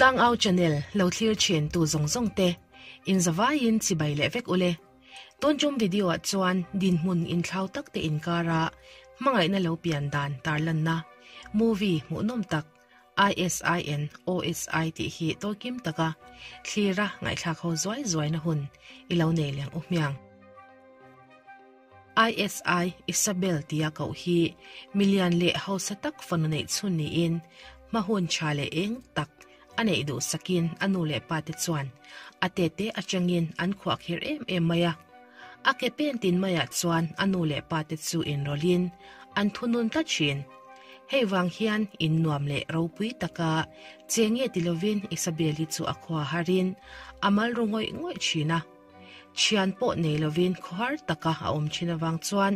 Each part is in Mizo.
Tlangau channel lo thlir thin tu zawng zawng te in zavaiin chibai leh vek ule. Tun tum video ah chuan dinhmun inthlau tak te inkara hmangaihna lo pian dan tarlanna movie hmuhnawm tak ISIN OSI tih hi tawikim taka thlira ngaihthlak ho zuai zuaina hun i lo nei leng u hmiang. ISI Isabel tia koh hi milian leh hausa tak fanu neih chhun niin hmahun tha leh eng tak a neih duh sakin a nu leh pa te chuan a tete atangin an khuahkhir em em mai a. A ke pen tin maiah chuan a nu leh pa te chu inrawlhin an thunun tlat thin. Hei vang hian in nuam leh ropui taka che nge ti lovin Isabel-i chu a khua harin a mal ru ngawih ngawih thin a. Thian pawh nei lovin khawhar taka a awm thin avang chuan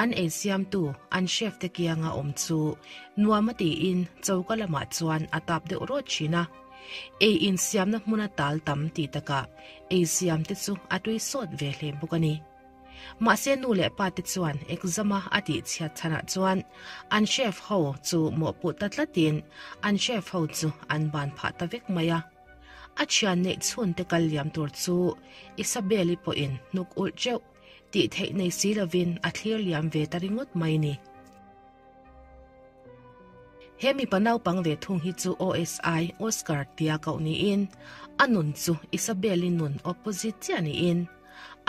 an ei siamtu an chef te kianga awm chu nuam a tiin choka lamah chuan a tap deuh rawt thin a. Ei insiamna hmuna tal tam tih takah ei siam te chu a tui sawt ve hle bawk a ni. Mahse nu leh pa te chuan exam-a a tih chhiat chhanah chuan an chef ho chu mawhpuh ta tlatin an chef ho chu an ban phah ta vek mai a. A thian neih chhun te kal liam tur chu Isabel-i pawhin hnuk ulh teuh tih theih nei si lovin a thlir liam ve ta ringawt mai ni. He mipa naupang ve thung hi chu OSI, Oscar, tia koh niin a nun chu Isabel-i nun opposite chiah niin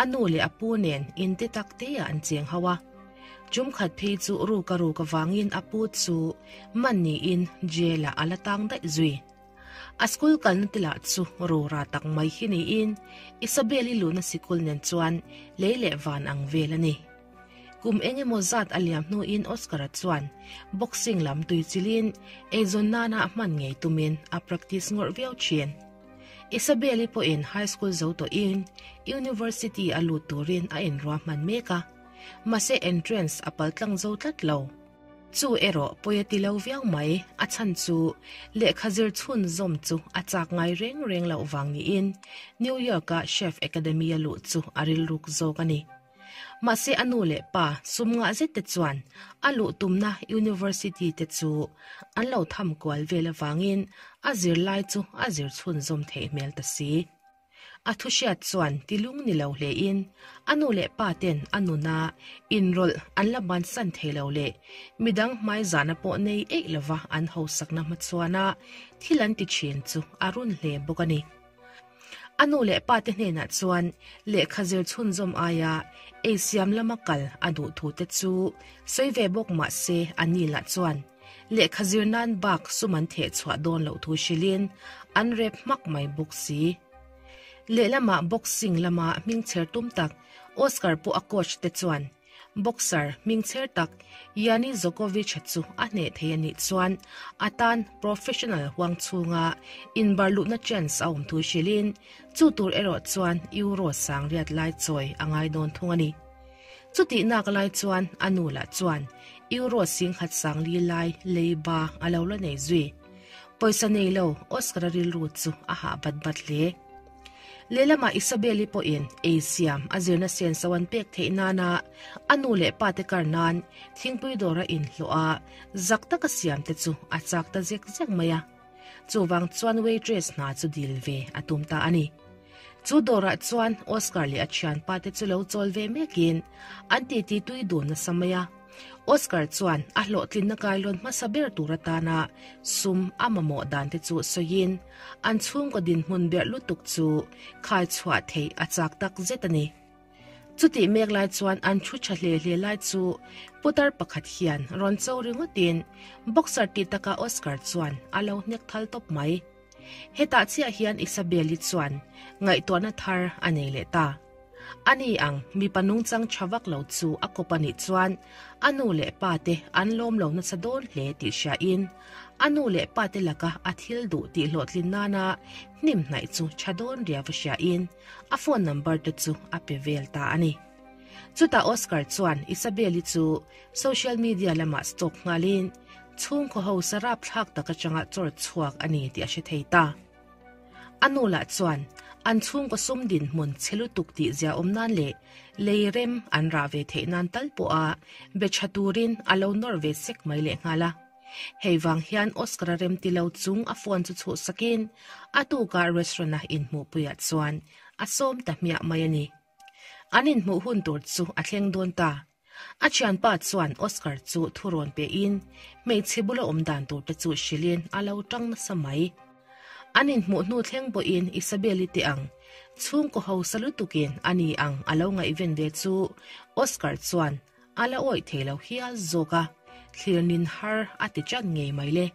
a nu leh a pu nen inte tak teah an cheng ho a. Tum khat phei chu ruk a ruk avangin a pu chu man niin jail-ah a la tang daih zui. A school kalna te lah chu rora tak mai hi niin Isabel-i luhna sikul nen chuan lei leh van ang vel a ni. Kum eng emaw zat a liam hnuin Oscar-a chuan boxing lam tui chilin eizawn nana hman ngei tumin a practice ngawrh viau thin. Isabel-i pawhin high school zo tawhin university a lut turin a inruahman mek a, mahse entrance a paltlang zo tlat lo. Chu erawh pawi a ti lo viau mai, a chhan chu lehkha zir chhun zawm chu a chak ngai reng reng loh vang niin New York-a Chef Academy-a luh chu a rilruk zawk a ni. Mahse a nu leh pa sum ngah zet te chuan a luh tumna University te chu an lo tham kual vel avangin a zirlai chu a zir chhun zawm theih hmel ta si. A thu hriat chuan tilung ni lo hlein a nu leh pa ten a nuna inrawlh an la bansan thei lo leh midang hmai zahna pawh nei eih lova an hausakna hmachhuana thil an ti thin chu a run hle bawk a ni. A nu leh pa te hnenah chuan lehkha zir chhunzawm aia ei siam lama kal a duh thu te chu sawi ve bawk mah se a ni lah chuan lehkha zir nan bak sum an theh chhuah dawn loh thu hrilhin an rep hmak mai bawk si. Lehlamah boxing lama hmingchher tum tak Oscar pawh a coach te chuan Boxer hmingchher tak Yanni Djokovic chu a hneh thei a nih chuan a tan professional huang chhunga inbar luhna chance a awm thu hrilhin chu tur erawh chuan Euro sang riat lai chawi a ngai dawn thung a ni. Chutih nak lai chuan a nu lah chuan Euro singkhat sang li lai leiba a lo la nei zui. Pawisa nei lo Oscar-a rilru chu a hah bat bat hle. Lehlamah Isabel-i pawhin ei siam a zirna senso an pek theih nana a nu leh pa te kar nan thingpui dawra inhlawh a zak taka siam te chu a chak ta zek zek mai a. Chuvang chuan waitress hna chu dil ve a tum ta a ni. Chu dawrah chuan Oscar leh a thianpa te chu lo chawl ve mekin an titi tui dun nasa mai a. Oscar chuan a hlawhtlinna kailawn hmasa ber tur atana sum a mamawh dan te chu sawiin an chhungkaw dinhmun berh lutuk chu khai chhuah theih a chak tak zet a ni. Chutih mek lai chuan an thu tha hle hle lai chu putar pakhat hian rawn cho ringawtin boxer tih takah Oscar chuan a lo hnek thal tawp mai. Hetah chiah hian Isabel-i chuan ngaihtuahna thar a nei leh ta. Ani ang mipa nungchang tha vak lo chu a kawp a nih chuan a nu leh pa te an lawm lo nasa dawn hle tih hriain a nu leh pa te laka a thil duh tih hlawhtlin nana hnim hnaih chu tha dawn riau a hriain a phone number te chu a pe vel ta a ni. Chutah Oscar chuan Isabel-i chu social media lamah stalk nghalin chhungkaw ho sarap thlak tak atanga chawr chhuak a ni tih a hre thei ta. A nu lah chuan an chhungkaw sum dinhmun chhe lutuk tih zia awm nan leh lei rem an rah ve theih nan tal pawha be tha turin a lo nawr ve sek mai lehnghal a. Hei vang hian Oscar-a remti lo chung a phone chu chhuhsakin a tukah restaurant-a inhmuhpuiah chuan a sawm ta hmiah mai a ni. An inhmuh hun tur chu a thleng dawn ta. A thianpa chuan Oscar chu thu rawn pehin hmeichhe bula awm dan tur te chu hrilhin a lo tang nasa mai. An inhmuh hnu thleng pawhin Isabel-i te ang chhungkaw hausa lutukin a ni ang a lo ngaihven ve chu Oscar chuan a la awih thei lo hial zawk a, thlir nin har a ti chan ngei mai le.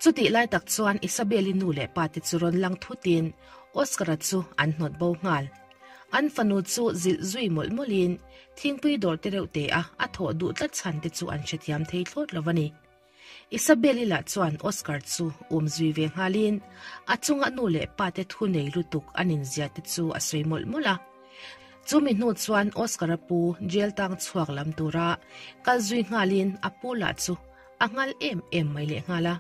Chutih lai tak chuan Isabel-i nu leh pa te chu rawn lang thutin Oscar-a chu an hnawt bo nghal. An fanu chu zilh zui mawlh mawlhin thingpui dawr te reuh te a a thawh duh tlat chhan te chu an hrethiam thei thlawt lo a ni. Isabel-i lah chuan Oscar chu um zui ve nghalin a chunga nu leh pa te thu nei lutuk an inzia te chu a sawi mawlh mawlh a. Chumi hnu chuan Oscar-a pu jail tang chhuak lam tura kal zui nghalin a pu lah chu a nghal em em mai leh nghal a.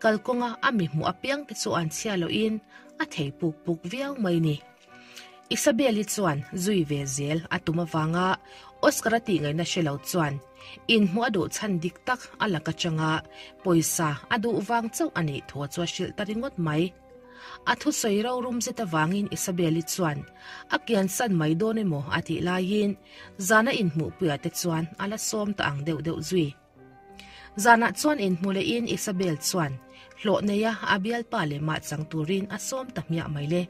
Kalkawnga a mi hmuh apiang te chu an chhia lohin a thei puk puk viau mai ni. Isabel-i chuan zui ve zel a tum avanga Oscar-a tih ngaihna hre lo chuan inhmuh a duh chhan dik tak a lak atanga pawisa a duh vang chauh a nih thu chu a hrilh ta ringawt mai. A thusawi rorum zet avangin Isabel-i chuan a kiansan mai dawn emaw a tih laiin zana inhmuhpuiah te chuan a la sawm ta ang deuh deuh zui. Zanah chuan inhmu lehin Isabel chuan hlawh neia a bialpa leh mah chang turin a sawm ta hmiah mai le.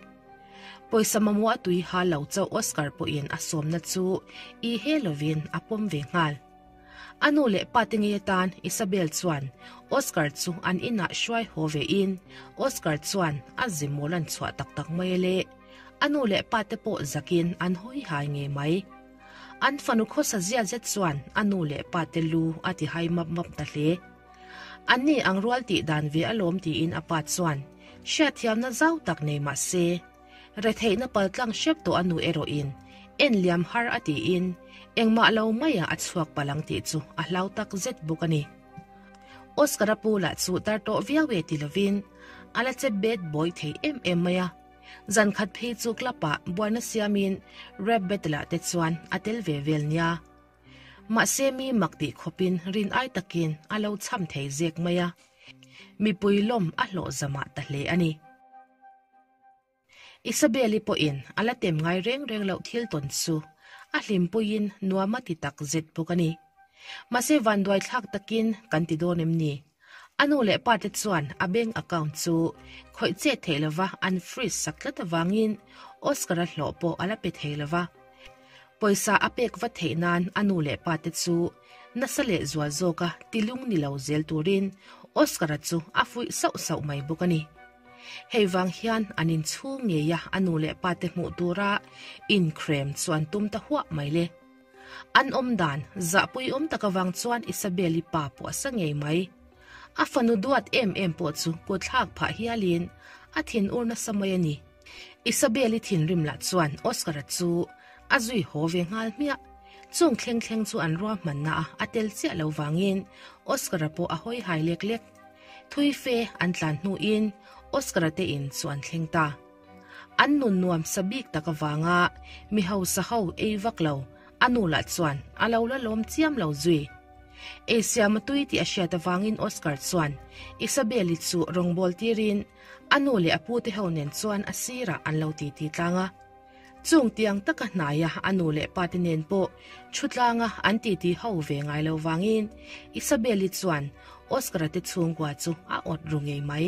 Pawisa mamawh a tui ha lo chauh Oscar pawhin a sawmna chu i he lovin a pawm ve nghal. A nu leh pa te ngei atan Isabel chuan Oscar chu an inah hruai haw vein Oscar chuan a ze mawl an chhuah tak tak mai a le. A nu leh pa te pawh zakin an hawi hai ngei mai. An fanu khawsa zia zet chuan a nu leh pa te lu a ti hai map map ta hle. Anni ang rual tih dan ve alawm tiin a pa chuan hriatthiamna zau tak nei mah se, retheihna paltlang hrep tawh a nu erawhin en liam har a tiin engmah lo maiah a chhuak palh ang tih chu a hlau tak zet bawk a ni. Oscar-a pu lah chu tar tawh viau e ti lovin a la che bad boy thei em em mai a. Zan khat phei chu club ah buaina siamin rap battle ah te chuan a tel ve vel nia. Mahse mi mak tih khawpin rin ai takin a lo cham thei zek mai a. Mipui lawm a hlawh zamah ta hle a ni. Isabel-i pawhin a la tem ngai reng reng loh thil tawn chu a hlimpuiin nuam a ti tak zet bawk a ni. Mahse vanduai thlak takin kan ti dawn em ni? A nu leh pa te chuan a bank account chu khawih chet theih lova an freeze sak tlat avangin Oscar-a hlawh pawh a la pe thei lova. Pawisa a pek vat theih nan a nu leh pa te chu nasa leh zual zawka tilung ni lo zel turin Oscar-a chu a fuih sauh sauh mai bawk a ni. Hei vang hian an inchhung ngeia a nu leh pa te hmuh tura inkrem chu an tum ta huah mai le. An awm dan zahpui awm tak avang chuan Isabel-i pa pawh a sa ngei mai. A fanu duat em em pawh chu kut thlak phah hialin a thin ur nasa mai a ni. Isabel-i thinrim lah chuan Oscar-a chu a zui haw ve nghal hmiah. Chung thleng thleng chu an ruahmanna a a tel chiah lo vangin Oscar-a pawh a hawi hai lek lek. Thui fe an tlan hnuin Oscar-a te in chu an thleng ta. An nun nuam sa bik tak avanga mi hausa ho ei vak lo, a nu lah chuan a lo la lawm chiam lo zui. Ei siam a tui tih a hriat avangin Oscar chuan Isabel-i chu rawngbâwl tirin a nu leh a pute ho nen chuan a sirah an lo titi tlang a. Chung tiang taka hnaia a nu leh pate nen pawh thu tlanga an titi ho ve ngai lo vangin Isabel-i chuan Oscar-a te chhungkua chu a awt ru ngei mai.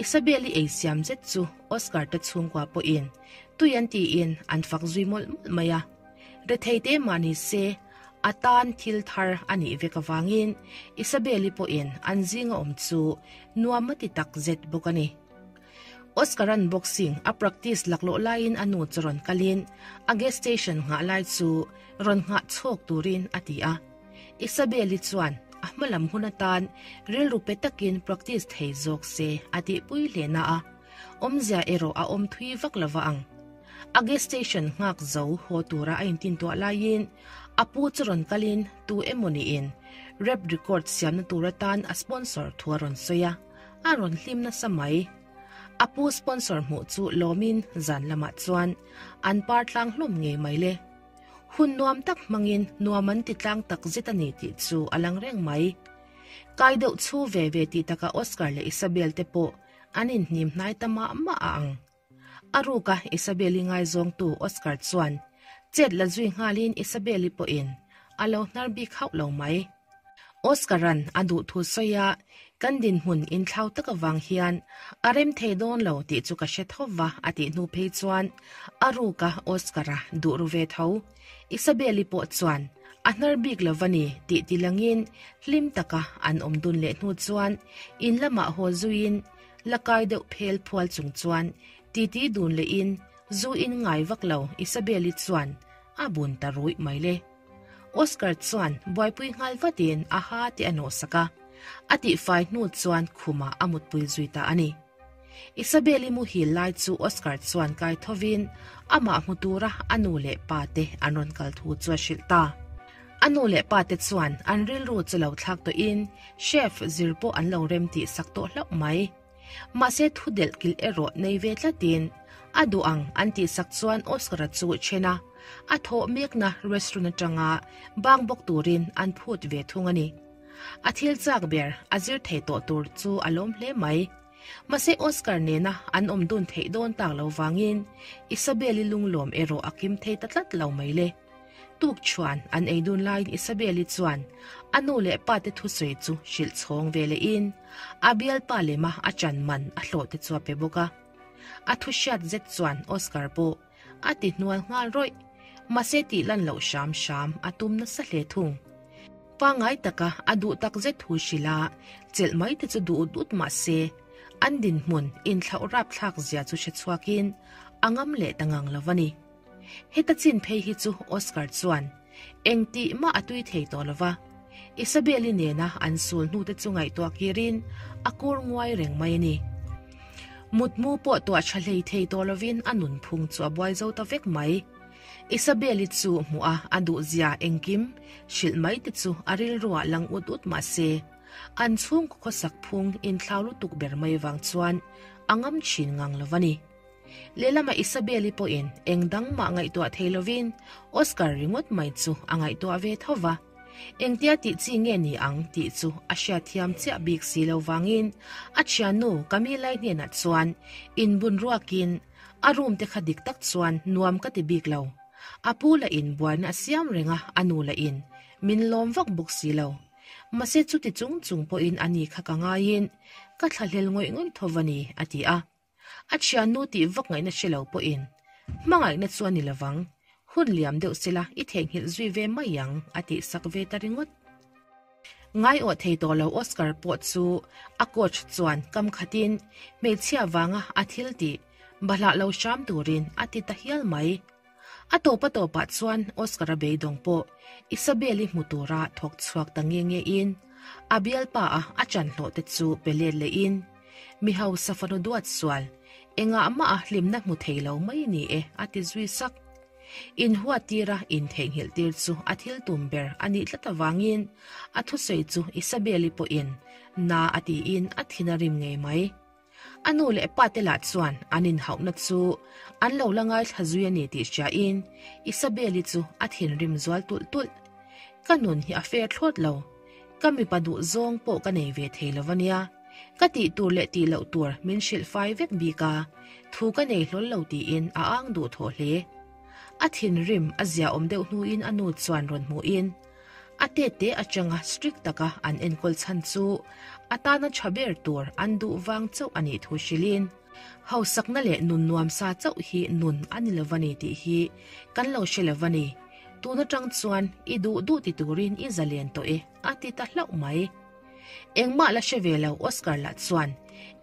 Isabel-i ei siam zet chu Oscar te chhungkua pawhin tui an tiin an fak zui mawlh mawlh mai a. Rethei te mah ni se, a tan thil thar a nih vek avangin Isabel-i pawhin an zinga awm chu nuam a ti tak zet bawk a ni. Oscar-a'n boxing a practice laklawh laiin a nu chu rawn kalin a gas station nghah lai chu rawn nghah chhawk turin a ti a. Isabel-i chuan a hma lam hun atan rilru pe takin practice thei zawk se a tihpui hle na a, awmzia erawh a awm thui vak lova ang. A gas station nghak zo haw tura a intintuah laiin a pu chu rawn kalin tu emaw niin rap record siamna tur atan a sponsor thu a rawn sawi a, a rawn hlim nasa mai. A pu sponsor hmuh chu lawmin zan lamah chuan an par tlang hlawm ngei mai le. Hun nuam tak hmangin nuam an ti tlang tak zet a ni tih chu a lang reng mai. Kai deuh chhu ve ve tih takah Oscar leh Isabel te pawh an inhnim hnai ta mah mah a ang. A ruka Isabel-i ngaizawngtu Oscar chuan chet la zui nghalin Isabel-i pawhin a lo hnar bik hauh lo mai. Oscar-a'n a duh thu sawi a, kan dinhmun inthlau tak avang hian a rem thei dawn lo tih chu ka hre tho va a tih hnu phei chuan a ruka Oscar-a duh ru ve tho. Isabel-i pawh chuan a hnar bik lo va ni tih tilangin hlim taka an awm dun leh hnu chuan in lamah haw zuiin la kai deuh phel phual chung chuan titi dun lehin zu in ngai vak lo Isabel-i chuan a bun ta ruih mai le. Oscar chuan buaipui nghal vatin a ha te a nawhsak a, a tihfai hnu chuan khumah a mutpui zui ta a ni. Isabel-i muhil lai chu Oscar chuan kai thovin amah hmu tura a nu leh pa te an rawn kal thu chu a hrilh ta. A nu leh pa te chuan an rilru chu lo thlak tawhin chef zir pawh an lo rem tih sak tawh hlauh mai. Mahse thu delh kilh erawh nei ve tlatin a duh ang an tih sak chuan Oscar-a chu then a, a thawh mekna restaurant atanga bang bawk turin an phut ve thung a ni. A thil chak ber a zir thei tawh tur chu a lawm hle mai. Mahse Oscar nena an awm dun theih dawn tak lo vangin Isabel-i lunglawm erawh a kim thei ta tlat lo mai le. Tuk chuan an ei dun laiin Isabel-i chuan a nu leh pa te thusawi chu hrilh chhawng ve lehin a bialpa lema a chan man a hlawh te chu a pe bawk a. A thu hriat zet chuan Oscar pawh a ti hnual nghal rawih. Mahse tih lan loh hram hram a tum nasa hle thung. Pangngai taka a duh tak zet thu hrilh a, chelh mai te chu duh ut ut mah se, an dinhmun inthlauh rapthlak zia chu hre chhuakin a ngam leh ta ngang lo a ni. Heta chin phei hi chu Oscar chuan eng tih mah a tui thei tawh lo va, Isabel-i nena an sul hnute chu ngaihtuah kirin a kur nguai reng mai a ni. Mutmu pawh tuah tha hlei thei tawh lovin a nunphung chu a buai zo ta vek mai. Isabel-i chu hmuh a a duhzia engkim hrilh mai te chu a rilruah lang ut ut mah se, an chhungkaw khawsak phung inthlau lutuk ber mai vang chuan a ngam thin ngang lo va ni. Lehlamah Isabel-i pawhin eng dang mah ngaihtuah thei lovin Oscar ringawt mai chu a ngaihtuah ve tho va. Engtia tih chi nge ni ang tih chu a hriatthiam chiah bik si lo vangin a thiannu Camilla-i hnenah chuan inbun ruakin a room te kha dik tak chuan nuam ka ti bik lo. A pu la in buaina a siam reng a, a nu la in min lawm vak bawk si lo. Mahse chuti chung chung pawhin a ni kha ka ngaiin ka thlahlel ngawih ngawih tho va ni, a ti a. A thiannu tih vak ngaihna hre lo pawhin hmangaihna chu a ni lovang, hun liam deuh sela i theihnghilh zui ve mai ang a tih sak ve ta ringawt. Ngaiawh thei tawh lo Oscar pawh chu a coach chuan kam khatin hmeichhia vanga a thil tih bahlah lo hram turin a ti ta hial mai. A tawp a tawpah chuan Oscar-a beidawng pawh Isabel-i hmu tura thawk chhuak ta nge nge in a bialpa a a chan hlawh te chu pe let leh in mi hausa fanu duat sual engah mah a hlimna hmu thei lo mai ni e a ti zui sak. In huat tira in theihnghilh tir chu a thil tum ber a nih tlat avangin a thusawi chu Isabel-i pawhin na a tiin a thin a rim ngei mai. A nu leh pa te lah chuan an inhauhna chu an lo la ngaithla zui a ni tih hriain Isabel-i chu a thinrim zual tulh tulh. Ka nun hi a fair thlawt lo. Ka mipa duh zawng pawh ka nei ve thei lo a nia. Ka tih tur leh tih loh tur min hrilh fai vek bik a, thu ka nei hlawl lo tiin a ang duh thawh hle. A thinrim a ziaawm deuh hnuin a nu chuan rawn hmuhin, A tete atanga strict taka an enkawl chhan chu a tana tha ber tur an duh vang chauh a nih thu hrilhin, hausakna leh nun nuamsa chauh hi nun a ni lo va ni tih hi kan lo hre lo va ni, tun atang chuan i duh duh ti turin i zalen tawh e a ti ta hlauh mai. Engmah la hre ve lo Oscar lah chuan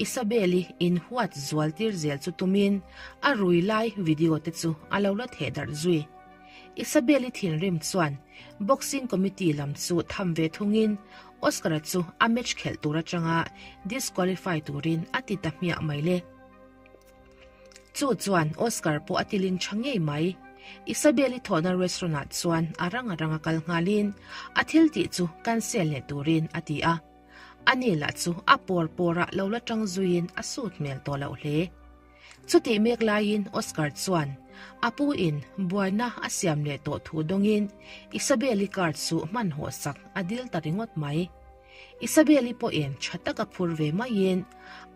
Isabel-i inhuat zual tir zel chu tumin a rui lai video te chu a lo la theh darh zui. Isabel-i thinrim chuan Boxing Committee lam chu tham ve thungin Oscar-a chu a match khelh tur atanga disqualify turin a ti ta hmiah mai le. Chu chuan Oscar pawh a tiling tha ngei mai. Isabel-i thawhna restaurant-ah chuan a rang a ranga kal nghalin a thil tih chu cancel leh turin a ti a. Ani lah chu a pawr pawrah lo la tang zuiin a sut hmel tawh loh hle. Chutih mek laiin Oscar chuan a pu in buaina a siam leh tawh thu dawngin Isabel-i car chu hmanhawh sak a dil ta ringawt mai. Isabel-i pawhin tha taka phur ve maiin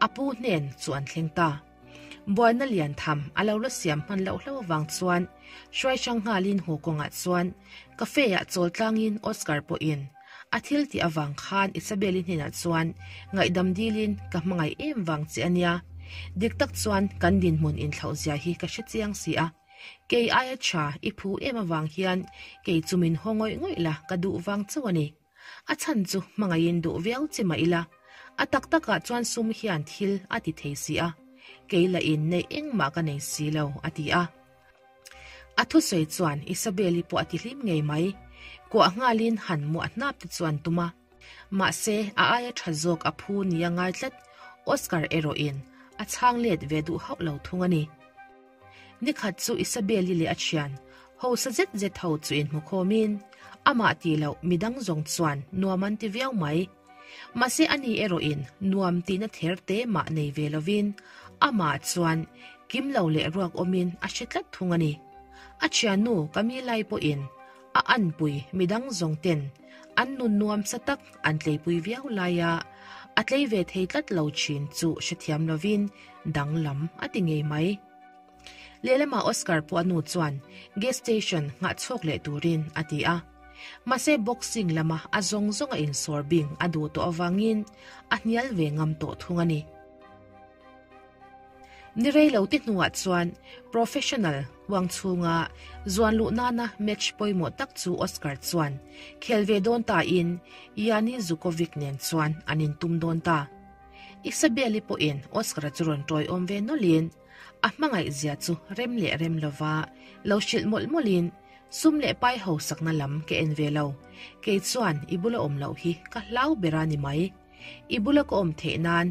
a pu hnen chu an thleng ta. Buaina lian tham a lo la siam hman loh hlauh avang chuan hruai hrang nghalin haw kawngah chuan cafe-ah chawl tlangin Oscar pawhin a thil tih avang khan Isabel-i hnenah chuan ngaihdam dilin ka hmangaih em vang che a nia. Dik tak chuan kan dinhmun inthlauh zia hi ka hre chiang si a. Kei aia tha i phu em avang hian kei chu min haw ngawih ngawih la ka duh vang chauh a ni. A chhan chu hmangaihin duh viau che mah ila, a tak takah chuan sum hian thil a ti thei si a, kei lah in neih engmah ka nei si lo, a ti a. A thusawi chuan Isabel-i pawh a ti hlim ngei mai. Kuah nghalin han muah hnap te chuan tum a. Mahse, a aia tha zawk a phu nia ngai tlat, Oscar erawhin a chhang let ve duh hauh lo thung a ni. Nikhat chu Isabel-i leh a thian hausa zet zet ho chu inhmukhawmin amah tih loh midang zawng chuan nuam an ti viau mai. Mahse ani erawhin nuam tihna ther te mah nei ve lovin amah chuan kim lo leh ruak awmin a hre tlat thung a ni. A thiannu Camilla-i pawhin a anpui midang zawng ten an nun nuam sa tak an tleipui viau laia a tlei ve thei tlat lo thin chu hrethiam lovin danglam a ti ngei mai. Lehlamah Oscar pawh a nu chuan gas station nghah chhuak leh turin a ti a. Mahse boxing lama a zawng zawng a insawr bing a duh tawh avangin a hnial ve ngam tawh thung a ni. Ni rei lo te hnuah chuan professional huang chhunga zuan luh nana match pawimawh tak chu Oscar chuan khel ve dawn tain Yanni Zukovic nen chuan an intum dawn ta. Isabel-i pawhin Oscar-a chu rawn tawiawm ve nawlhin a hmangaih zia chu rem leh rem lova lo hrilh mawlh mawlhin sum leh pai hausakna lam ka en ve lo, kei chuan i bula awm loh hi ka hlau ber a ni mai. I bula ka awm theih nan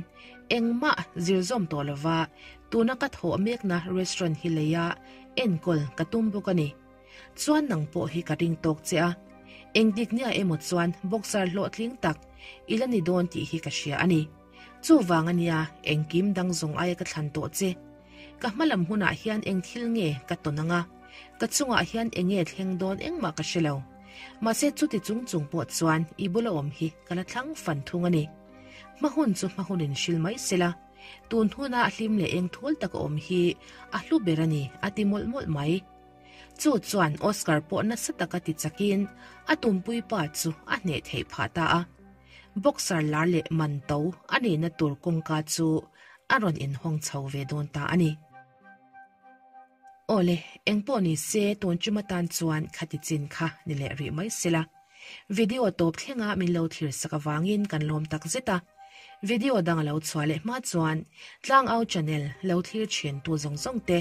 engmah zir zawm tawh lova tuna ka thawh mekna restaurant hi leia enkawl ka tum bawk a ni. Chuan nang pawh hi ka ring tawk che a, engtik nia emaw chuan boxer hlawhtling tak i la ni dawn tih hi ka hria a ni. Chuvang a nia engkim dang zawng aia ka thlan tawh che. Ka hmalam hunah hian eng thil nge ka tawn ang a, ka chungah hian eng nge thleng dawn engmah ka hre lo. Mahse chuti chung chung pawh chuan i bula awm hi ka la thlang fan thung a ni. Hma hun chu hma hunin hril mai sela, tun huna hlim leh eng thul taka awm hi a hlu ber a ni a ti mawlh mawlh mai. Chu chuan Oscar pawh nasa taka ti chakin a tumpui pa chu a hneh theih phah ta a. Boxer lar leh man to a nihna tur kawngka chu a rawn inhawng chho ve dawn ta a ni. Awle, engpawh ni se tun ṭum atan chuan khati chin kha ni leh rih mai sela. Video tawp thlenga min lo thlir sak avangin kan lawm tak zet a. Video dang a lo chhuah leh hma chuan Tlangau channel lo thlir thin tu zawng zawng te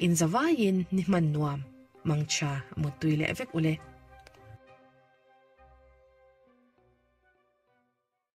inzavaiin ni hman nuam, mangtha, muttui leh vek ule.